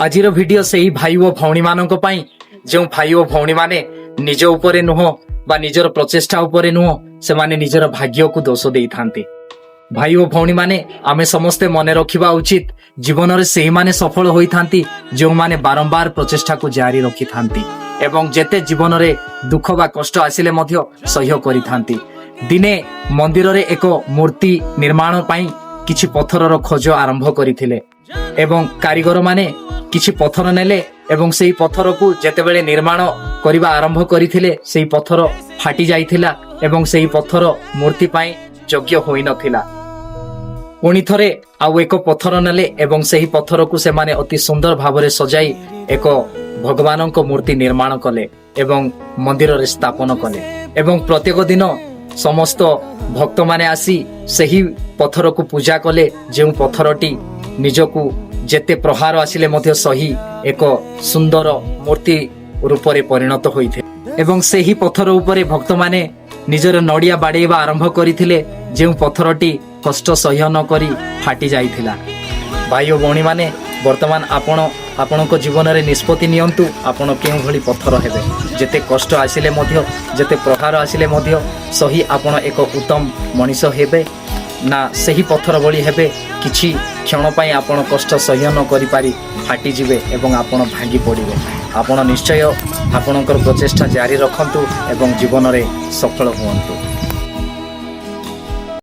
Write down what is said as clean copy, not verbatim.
ଆଜିର ଭିଡିଓ ସେହି ଭାଇ ଓ ଭଉଣୀମାନଙ୍କ ପାଇଁ, ଯେଉଁ ଭାଇ ଓ ଭଉଣୀମାନେ ନିଜ ଉପରେ ନୁହଁ ବା ନିଜର ପ୍ରଚେଷ୍ଟା ଉପରେ ନୁହଁ, ସେମାନେ ନିଜର ଭାଗ୍ୟକୁ ଦୋଷ ଦେଇଥାନ୍ତି। ଭାଇ ଓ ଭଉଣୀମାନେ, ଆମେ ସମସ୍ତେ ମନେ ରଖିବା ଉଚିତ, ଜୀବନରେ ସେଇମାନେ ସଫଳ ହୋଇଥାନ୍ତି ଯେଉଁମାନେ ବାରମ୍ବାର ପ୍ରଚେଷ୍ଟାକୁ ଜାରି ରଖିଥାନ୍ତି ଏବଂ ଯେତେ ଜୀବନରେ ଦୁଃଖ ବା କଷ୍ଟ ଆସିଲେ ମଧ୍ୟ ସହ୍ୟ କରିଥାନ୍ତି। ଦିନେ ମନ୍ଦିରରେ ଏକ ମୂର୍ତ୍ତି ନିର୍ମାଣ ପାଇଁ କିଛି ପଥରର ଖୋଜ ଆରମ୍ଭ କରିଥିଲେ ଏବଂ କାରିଗରମାନେ କିଛି ପଥର ନେଲେ ଏବଂ ସେହି ପଥରକୁ ଯେତେବେଳେ ନିର୍ମାଣ କରିବା ଆରମ୍ଭ କରିଥିଲେ, ସେହି ପଥର ଫାଟି ଯାଇଥିଲା ଏବଂ ସେହି ପଥର ମୂର୍ତ୍ତି ପାଇଁ ଯୋଗ୍ୟ ହୋଇନଥିଲା। ପୁଣି ଥରେ ଆଉ ଏକ ପଥର ନେଲେ ଏବଂ ସେହି ପଥରକୁ ସେମାନେ ଅତି ସୁନ୍ଦର ଭାବରେ ସଜାଇ ଏକ ଭଗବାନଙ୍କ ମୂର୍ତ୍ତି ନିର୍ମାଣ କଲେ ଏବଂ ମନ୍ଦିରରେ ସ୍ଥାପନ କଲେ। ଏବଂ ପ୍ରତ୍ୟେକ ଦିନ ସମସ୍ତ ଭକ୍ତମାନେ ଆସି ସେହି ପଥରକୁ ପୂଜା କଲେ, ଯେଉଁ ପଥରଟି ନିଜକୁ ଯେତେ ପ୍ରହାର ଆସିଲେ ମଧ୍ୟ ସହି ଏକ ସୁନ୍ଦର ମୂର୍ତ୍ତି ରୂପରେ ପରିଣତ ହୋଇଥାଏ। ଏବଂ ସେହି ପଥର ଉପରେ ଭକ୍ତମାନେ ନିଜର ନଡ଼ିଆ ବାଡ଼େଇବା ଆରମ୍ଭ କରିଥିଲେ, ଯେଉଁ ପଥରଟି କଷ୍ଟ ସହ୍ୟ ନ କରି ଫାଟି ଯାଇଥିଲା। ଭାଇ ଓ ଭଉଣୀମାନେ, ବର୍ତ୍ତମାନ ଆପଣ ଆପଣଙ୍କ ଜୀବନରେ ନିଷ୍ପତ୍ତି ନିଅନ୍ତୁ, ଆପଣ କେଉଁଭଳି ପଥର ହେବେ। ଯେତେ କଷ୍ଟ ଆସିଲେ ମଧ୍ୟ, ଯେତେ ପ୍ରହାର ଆସିଲେ ମଧ୍ୟ ସହି ଆପଣ ଏକ ଉତ୍ତମ ମଣିଷ ହେବେ ନା ସେହି ପଥର ଭଳି ହେବେ, କିଛି କ୍ଷଣ ପାଇଁ ଆପଣ କଷ୍ଟ ସହ୍ୟ ନ କରିପାରି ଫାଟିଯିବେ ଏବଂ ଆପଣ ଭାଙ୍ଗି ପଡ଼ିବେ? ଆପଣ ନିଶ୍ଚୟ ଆପଣଙ୍କର ପ୍ରଚେଷ୍ଟା ଜାରି ରଖନ୍ତୁ ଏବଂ ଜୀବନରେ ସଫଳ ହୁଅନ୍ତୁ।